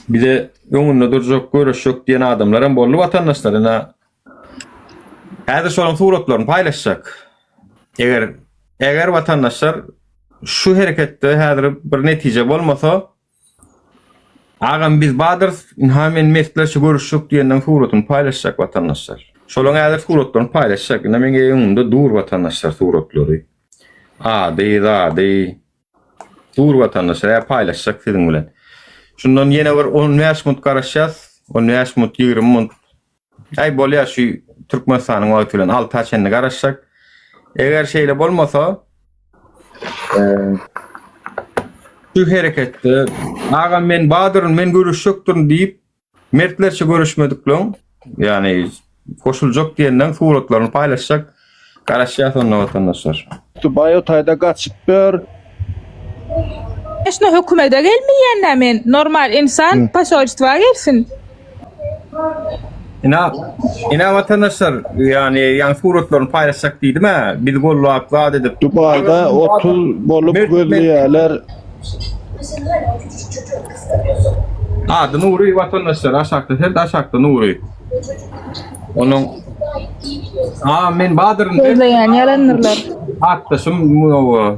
Bize öňünde durjak, göreşjek diýen adamlar hem boldy watandaşlar. Ine häzir şolaryň suratlaryny paýlaşjak. Eger eger watandaşlar şu hereketde häzir bir netije bolmasa, agam biz badyrys, ynha men mertlerçe görüşjek diýenden suratyny paýlaşjak watandaşlar. Şolaryň häzir suratlaryny paýlaşjak. Ine meň öňümde dur watandaşlar suratlary. Ady, zady, Dur watandaşlar, ä paýlaşjak siziň bilen. Şundan ýene bir 15 minut garaşýas. 15 minut, 20 minut. Äý bolýar şu Türkmenistanyň wagty bilen 6-a çenli garaşsak. Eger şeýle bolmasa, şu hereketde agam men badyryn, men görüşjekdirin diýip Mertlerçe görüşmedikleň, ýagny goşuljak diýenleň suratlaryny paýlaşjak. Garaşýas onda watandaşlar. Dubaý o taýda gaçyp ýör. Şuna hökümede gelmeýän men normal insan posolstwa gelsin. Ina, ina watandaşlar, ýagny ýaňy suratlaryny paýlaşjak diýdim-ä, bizi gollap zat edip. Dubaýda 30 bolup gözleýärler. Ady Nury watandaşlar aşakda sert aşakda Nury. Onuň A men Badyryn. Gözleýän ýalandyrlar. Atdaşym munowa.